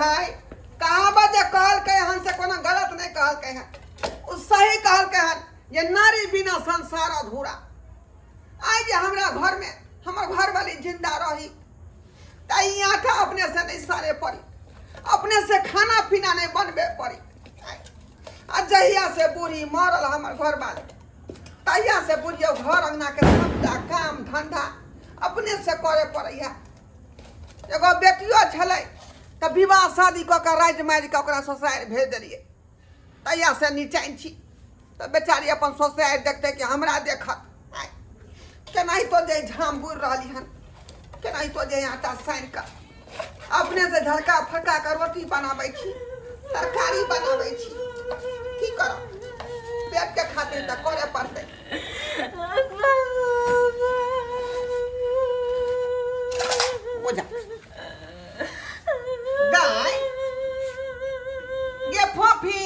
है कहावत जे कहलकै हन से कोनो गलत नहि कहलकै हन ओ सही कहलकै हन जे नारी बिना संसार अधूरा आइ जे हमरा घरमे हमर घरवाली जिंदा रही तऽ ई आटा अपने से नहि सारे पड़ी अपने से खाना पीना नहि बनबे पड़ी आ जहिया से बूढ़ी मरल हमर घरवाली तहिया से बुझियौ घर अंगनाके सबटा काम धंधा अपने से करे पड़ैया एगो बेटियो छलै तऽ विवाह शादी कऽ कऽ राजि मारि कऽ ओकरा ससुरारि भेज देलियै तहिया से निचैन छी तऽ बेचारी अपन ससुरारि देखतै कि हमरा देखत आँय, केनाहितो जे झाम बुड़ि रहली हन केनाहितो जे आटा सानि कऽ अपने से झड़का फड़का कऽ रोटी बनाबै छी तरकारी बनाबै छी की करब पेटके खातिर तऽ करे पड़तै बुझा गाय गे फोफी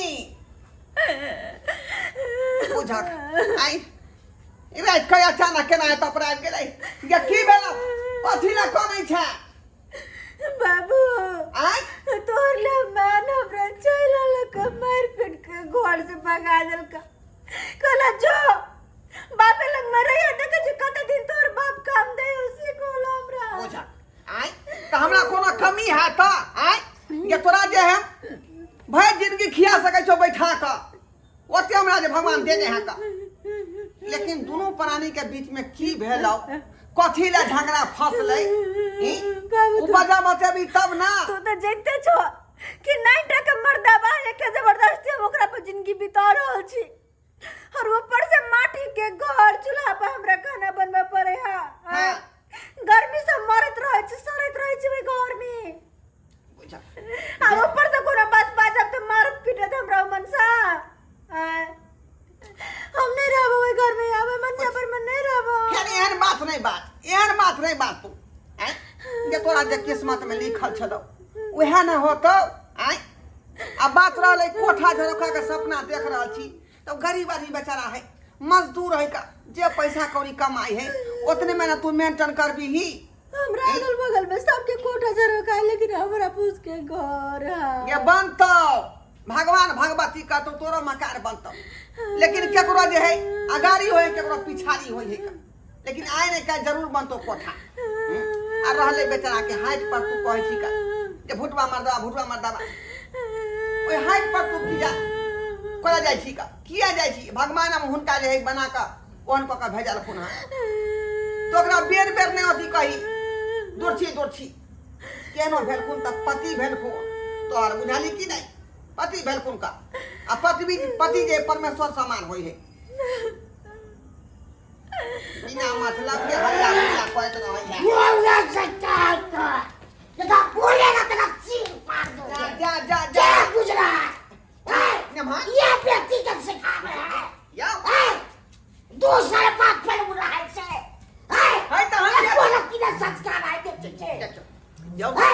बुझा आई राति कऽ अचानक केना एतऽ पर आबि गेलै गे की भेलौ कथी लए कनै छै बाबू आँय तोहर लमान हमरा चलि अलक मारि पीट के घर से भगा देलक कहला जो बापे लग मरे देखे छी कते दिन तोहर बाप काम दे उसी कहला हमरा बुझा आँय तऽ हमरा कोनो कमी है तऽ आँय जे तोरा जे है भरि जिंदगी खिया सकै छौ बैठा कऽ ओते हमरा जे भगवान देने है तऽ लेकिन दुनू प्राणी के बीच में की भेलौ कथी लए झगड़ा फंसलै ई? बाबू ओ बजा बतेबी तब ना तू तो जानते छो कि नहीं टका मर्दाबा एक जबरदस्ती हम ओकरा पर जिंदगी बिता रहल छी और ऊपर से माटी के घर चूल्हा पर हमरा खाना बनबे पड़े है हाँ। गर्मी से मरत रहे छी सड़त रहे छी ओहि घर में बुझा आ ऊपर से कोनो बात बाजब तो मारत पीटत हमरा मनसा आय। हम नहीं रहब ओहि घर में आवे मनसा पर में नहीं रहब फेर एहन बात नहीं बात एहन बात नहीं बात तू आँय जे तोरा जे किस्मत में लिखल छलौ उएह ने होतौ आँय आ बात रहलै कोठा झरोखा के सपना देख रहल छी तब गरीब आदमी बेचारा है मजदूर है का जे पैसा कौड़ी कमाई है उतने में ना तू मेंटेन करबी ही हमरा अगल बगल में सबके कोठा झरोखा है लेकिन हमरा पूछ के घर है ये बनतौ भगवान भगवती कहतौ तोरो मकार बनतौ लेकिन केकरो जे है अगाड़ी होय केकरो पिछाड़ी होय है का। लेकिन आइ नहि काल्हि जरूर बनतौ कोठा आ रहलै बेचारा के हाइट पर तू कहै छी का जे भुटवा मर्दवा भुटवा मर्दवा ओहि हाइट पर तू किया कोना जाइ छी का किया जाइ छी भगवान हम हुनका जे है बना कऽ ओहन कऽ कऽ भेजलखुन हँ तऽ ओकरा बेर बेर नहि अथी कही दूर छी दूर छी केहनो भेलखुन तऽ पति भेलखुन तोहर बुझली कि नहि पति भेलखुन का आ पति पति जे परमेश्वर समान होइ है बिना मतलब के हल्ला गुल्ला करैत रहै है बोलना सकता है तो जब बोलेगा तेरा चीर फाड़ जा दूंगा जा जा जा क्या गुजरात है नमः ये व्यक्ति का सिखा रहा है या है दूसरे बात पर उड़ा है से है है तो हम ये बोला कि ना संस्कार है व्यक्ति के यौ है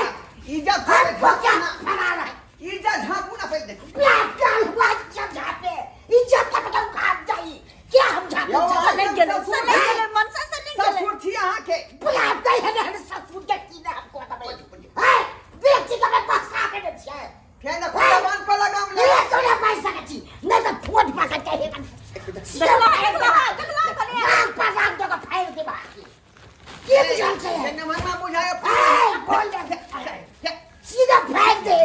इज्जत हमको क्या फरा रहा है इज्जत झापू ना पहले देखो क्या क्या हुआ इज्जत झापे इज्जत का बताओ कहाँ जाई क्या हम झापे यौ, जाई सलक गेलै सलक गेलै मनसा सलक गेलै ससुर छी अहाँके बुलाब नहीं है ना ससुर के की ना हमको दबे है व्यक्ति का मैं बसा के नहीं है फेर देखो जबान पर लगाम ये लगा तो ना पैसा का चीज नहीं तो फोट पकड़ के ही देखला देखला देखला कने नाक पर नाक दो फाइल के बाकी ये बुझल छै से नमन्ना बुझाय ए बोल दे सीधा फेंक दे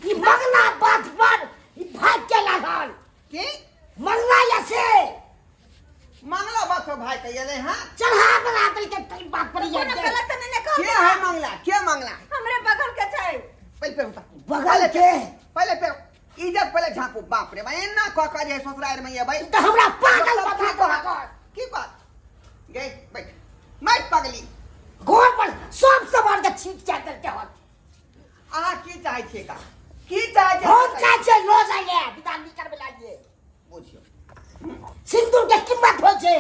ई मंगला बात पर ई भाग के लागल की मंगला यसे मंगला बात पर भाई कहिए रे हां चढ़ा बना दे के तेरी बात पर ये कोनो गलत नहीं ने के कहल है मंगला के मंगला हमरे बगल के छै पहले पे उतर बगल के पहले पे इज्जत पहले झांकू बाप रे भाई एना कह कह जे ससुराल में ये भाई तो हमरा पागल सब बना की दो कहत की बात गई बैठ बैठ पगली घर पर सब सामान के छीट के देते हो अहाँ की चाहै छियै का की चाहै छियै हम चाहे छै लो जाइए विदा निकल लाइए बुझियौ सिंदूर के कीमत होइ छै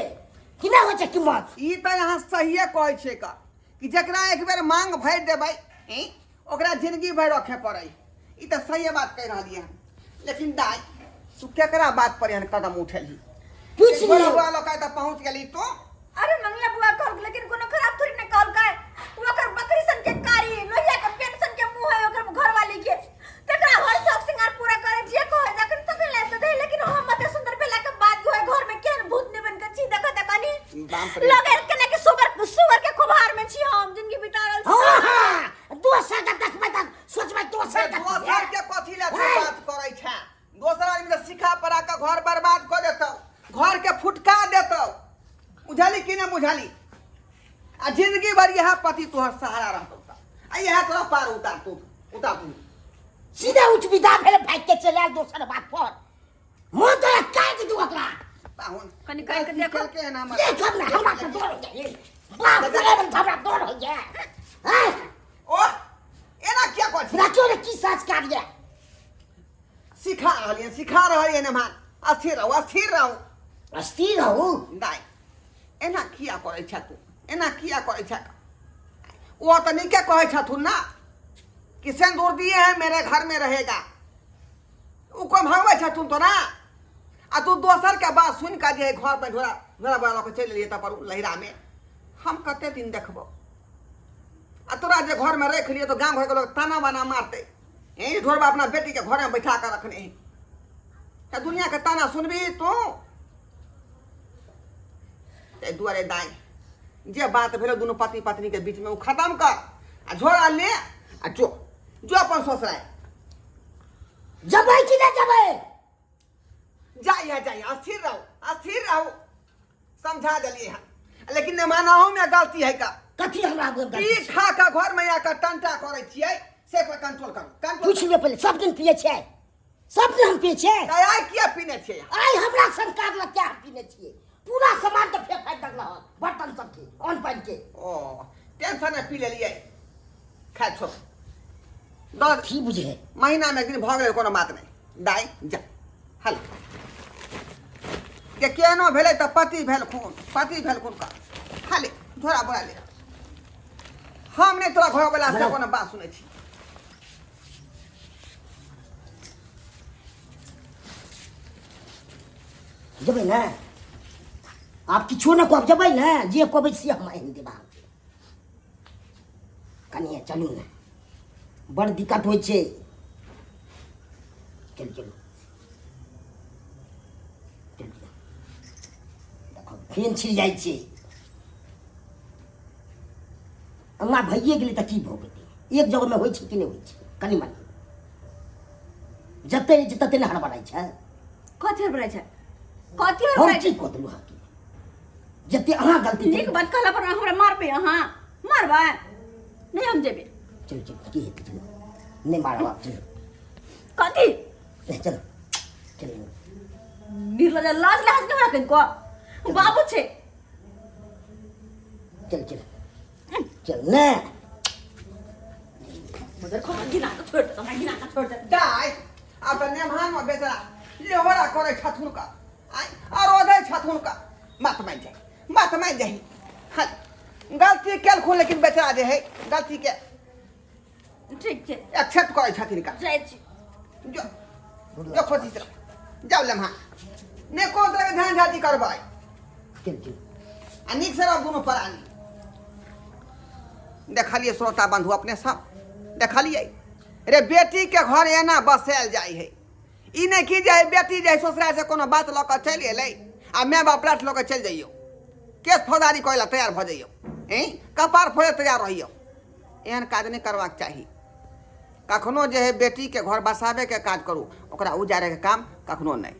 कि नहि होइ छै कीमत ई तऽ अहाँ सहिए कहै छियै का कि जकरा एक बेर मांग भरि देबै ई, ओकरा जिंदगी भरि रखे पड़ै ई तऽ सहिए बात कहि रहलियै हन लेकिन दाइ तू केकरा बात पर एहन कदम उठेलही पूछ बड़ा लियौ बुआ लोग तऽ पहुँच गेली तू अरे मंगला बुआ कहल लेकिन कोनो खराब थोड़ी ना कहल काय ओकर बकरी सन के कारी लोहिया के पेंशन के मुंह है ओकर घरवाली के दोसर के दोसर के कथी लए तू बात करै छै? दोसर आदमी तऽ सिखा पढ़ा कऽ घर बर्बाद कऽ देतौ, घर के फुटका देतौ। बुझली कि नहि बुझली? आ जिंदगी भर इएह पति तोहर सहारा रहतौ आ इएह तोरा पार उतारतौ उतारतौ। सीधे उठ विदा भेल, भागि के चलि आयल दोसर बात पर। मुँह तोरा काटि दू ओकरा। पाहुन कनि कहि के देखो। केलकै हन हमर। देखब ने, हमरा तऽ डर होइए। बाप रे, हमरा डर होइए। आँय, ओह, एना किया कहै छी? देखियौ ने की संस्कार यऽ। सिखा रहलियै, सिखा रहलियै ने। मान अस्थिर रहू, अस्थिर रहू, अस्थिर रहू। दाइ, एना किया करै छै तू? एना किया करै छै? ओ तऽ नीके कहै छथुन ना कि सिंदूर दिए हैं, मेरे घर में रहेगा। ओ को भगबै छथुन तोरा आ तू दोसर के बात सुनि कऽ जे घर पर झोरा झोरा बोरा लऽ कऽ चलि एलियै। तब पर लहिरामे हम कते दिन देखबौ? आ तोरा जे घरमे राखि लियै तऽ गाम घरके लोक ताना बाना मारतै, यही ढोरबा अपना बेटीके घरमे बैठा कऽ रखने है। तऽ दुनियाके ताना सुनबही तू? ताहि दुआरे दाइ, जे बात भेलो दुनू पति पत्नीके बीचमे ओ खतम कर आ झोरा ले आ जो जो अपन ससुराल। जबै कि नहि जबै? जाइए, जाइए, अस्थिर रहू, अस्थिर रहू। समझा देलिए हन, लेकिन नहि मानहु में गलती है का? कथी हमरा गलती? पी खा के घर में आके टंटा करै छियै, से पर कंट्रोल करू, कंट्रोल। पूछि लियौ पहिले, सब दिन पियै छियै? सब दिन हम पियै छियै? तऽ आइ किया पीने छियै? आइ हमरा संस्कार लग क्या हम पीने छियै? पूरा सामान तऽ फेंक फाकि देलक हन, बर्तन सबके, अन्न पानि के। ओ टेंशन में पी लेलियै। खैर छोड़ दस की बुझे महीना में एक दिन भऽ गेलै, कोनो बात नहि। दाइ जा हल्का के केहनो भेलै तऽ पति भेल खून, पति भेल खून का। खाली झोरा बोरा ले। हम नहि तोरा घरवला से कोनो बात सुनै छी। जेबै ने? आब किछो ने कहब, जेबै ने? जे कहबै से हम आनि देब अहाँके। कनिए चलू ने, बड़ दिक्कत होइ छै। चलू, चलू, चलू। देखो, फेन छिड़ जाइ छै। अङ्गा भइए गेलै तऽ की भऽ गेलै? एक जगहमे होइ छै कि नहि होइ छै? कनि मनि जते रहै छै तते ने हड़बड़ाइ छै। कथी हड़बड़ाइ छै? कथी हम हड़बड़ाइ की छै? कऽ देलहुँ अहाँके? जते अहाँ गलती नीक बात कहला पर हमरा मारबै? अहाँ मारबै? नहि, हम जेबै। चलू, चलू, की हेतै? चलू, नहि मारब आब, चलू। कथी? ए, चलू, चलू। निर्लज, लाज लाज नहि हमरा कनिको? बाबू छै। चल, चल, चल ने। मगर खो, गिना कऽ छोड़ि दे हमरा, गिना कऽ छोड़ि दे। दाइ, आब तऽ नेमहान मे बेचारा लेहोरा करै छथुन का, आइ आ रोधै छथुन का। बात मानि जाइ, बात मानि जाही। हँ, गलती केलखुन, लेकिन बेचारा जे है गलती के ठीक छै, एक्सेप्ट करै छथिन का। जाइ छी। जो जो, खुशी से जाउ। लेमहा नहि कोनो तरहके ध्यान झाती करबै। चल, चल। आ नीक से रहब दुनू प्राणी। देखलिए श्रोता बंधु अपने सब, देखलिए रे बेटी के घर एना बसायल जाइ है। ई नहि कि जे बेटी जे ससुरा से कोनो बात लऽ कऽ चलि एलै आ माय बाप लाठ लऽ कऽ चलि जइयौ, केस फौजदारी करै लए तैयार भऽ जइयौ, ऐं कपार फोड़े तैयार रहियौ। एहन काज नहि करबाक चाही कखनो। जे है बेटीके घर बसाबैके काज करू, ओकरा उजाड़ैके काम कखनो नहि।